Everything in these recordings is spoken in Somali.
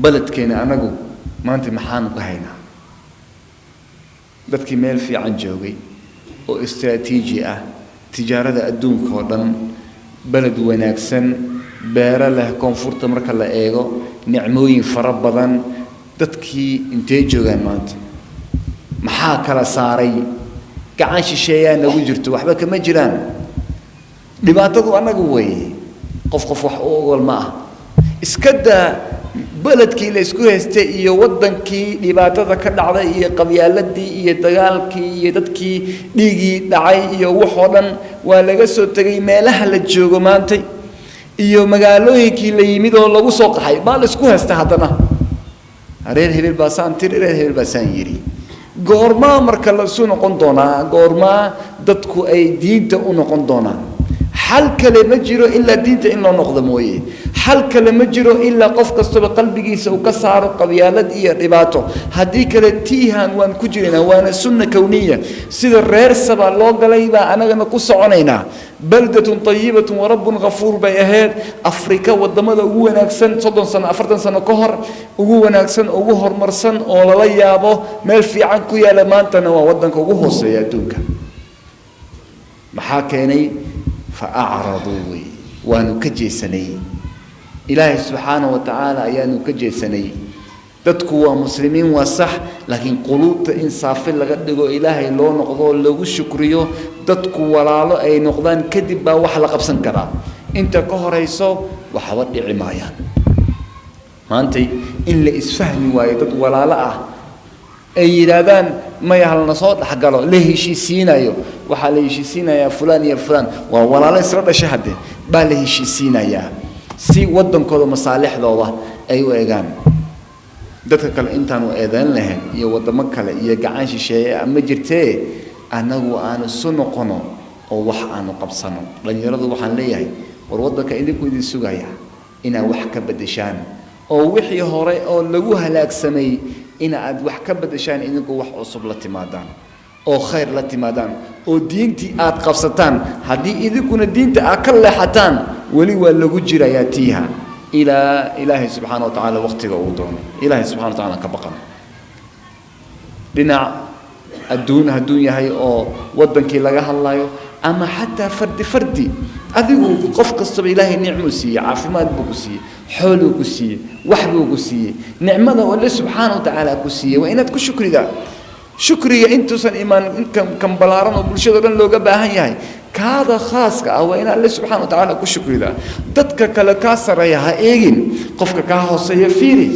Beledkeena anagu maanta maxaanu ka haynaa? Dadkii meel fiican joogay oo istraatiiji ah, tijaarada adduunka oo dhan, beled wanaagsan, beero leh, koonfurta marka la eego nicmooyin fara badan, dadkii intee joogaan maanta? Maxaa kala saaray? Gacan shisheeyaa nagu jirto, waxba kama jiraan. Dhibaatadu annaga weeye. Qof qof wax u ogol ma ah. Iska daa beledkii la isku haystay iyo waddankii dhibaatada ka dhacday iyo qabyaaladii iyo dagaalkii iyo dadkii dhiigii dhacay iyo waxoo dhan waa laga soo tegay. Meelaha la joogo maantay iyo magaalooyinkii la yimid oo lagu soo qaxay baa la isku haysta haddana. Reer hebel baa saan tiri, reer hebel baa saan yidhi. Goormaa marka la isu noqon doonaa? Goormaa dadku ay diinta u noqon doonaan? Xal kale ma jiro ilaa diinta in loo noqdo mooye. Xal kale ma jiro ilaa qof kastaba qalbigiisa uu ka saaro qabyaalad iyo dhibaato. Haddii kale tiihan waan ku jiraynaa, waana sunna kowniya. Sida reer Saba loo galay baa anagana ku soconaynaa. بلدة طيبة ورب غفور bay ahayd. Afrika wadamada ugu wanaagsan 30 sano, 40 sano ka hor, ugu wanaagsan, ugu horumarsan oo lala yaabo, meel fiican ku yaala, maantana waa wadanka ugu hooseeya adduunka. Maxaa keenay? فأعرضوا wey, waanu ka jeesanay. Ilaahay subxaana wa tacaala ayaanu ka jeesanay. Dadku waa muslimiin, waa sax, laakiin quluubta in saafi laga dhigo, Ilaahay loo noqdo, lagu shukriyo, dadku walaalo ay noqdaan, kadib baa wax la qabsan karaa. Inta ka horayso waxba dhici maayaan. Maantay in la isfahmi waayo, dad walaalo ah ay yidhaahdaan maya, halna soo dhexgalo, la heshiisiinayo. Waxaa la heshiisiinayaa fulaan iyo fulaan, waa walaalo isla dhashay, hadde baa la heshiisiinayaa si waddankooda masaalixdooda ay u egaan. Dadka kale intaanu eedayn lahayn iyo waddamo kale iyo gacan shisheeye ma jirtee, annagu aanu isu noqono oo wax aanu qabsano. Dhallinyaradu waxaan leeyahay, war waddanka idinku idin sugaya inaad wax ka beddeshaan, oo wixii hore oo lagu halaagsamay in aad wax ka beddeshaan, idinku wax cusub la timaadaan oo khayr la timaadaan oo diintii aad qabsataan. Haddii idinkuna diinta aad ka leexataan, weli waa lagu jirayaa tiiha ilaa Ilaahay subxaana wa tacaala waqtiga uu doono. Ilaahay subxana wa tacala ka baqano. Dhinac adduun hadduu yahay oo waddankii laga hadlayo, ama xataa fardi fardi, adigu qof kastaba Ilaahay nicmuu siiyey, caafimaad buu ku siiyey, xooluu ku siiyey, wax buu ku siiyey. Nicmada Alle subxaana wa tacaala ku siiyey waa inaad ku shukridaa. Shukriga intuusan imaan kan kan ballaaran oo bulshada dhan looga baahan yahay, kaada khaaska ah waa in Alle subxana wa tacaala ku shukridaa. Dadka kale kaa sarreeya ha eegin, qofka kaa hooseeya fiiri.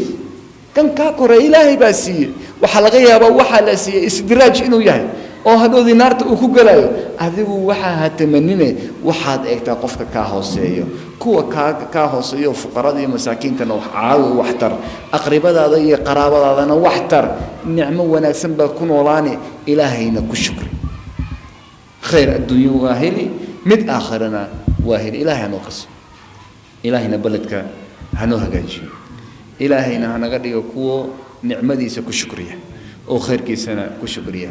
Kan kaa koreeya Ilaahay baa siiyey. Waxaa laga yaabaa waxaa la siiyey istidraaj inuu yahay oo hadhoodii naarta uu ku gelayo. Adigu waxaa ha tamanine, waxaad eegtaa qofka kaa hooseeyo, kuwa kaa hooseeyo, fuqarada iyo masaakiintana wax caawi, waxtar, aqribadaada iyo qaraabadaadana waxtar. Nicmo wanaagsan baa ku noolaani, Ilaahayna ku shukri. Khayr adduunyo waa heli, mid aakhirana waa heli. Ilaahay hanoo kaso, Ilaahayna beledka hanoo hagaajiyo, Ilaahayna hanaga dhigo kuwo nicmadiisa ku shukriya oo khayrkiisana ku shukriya.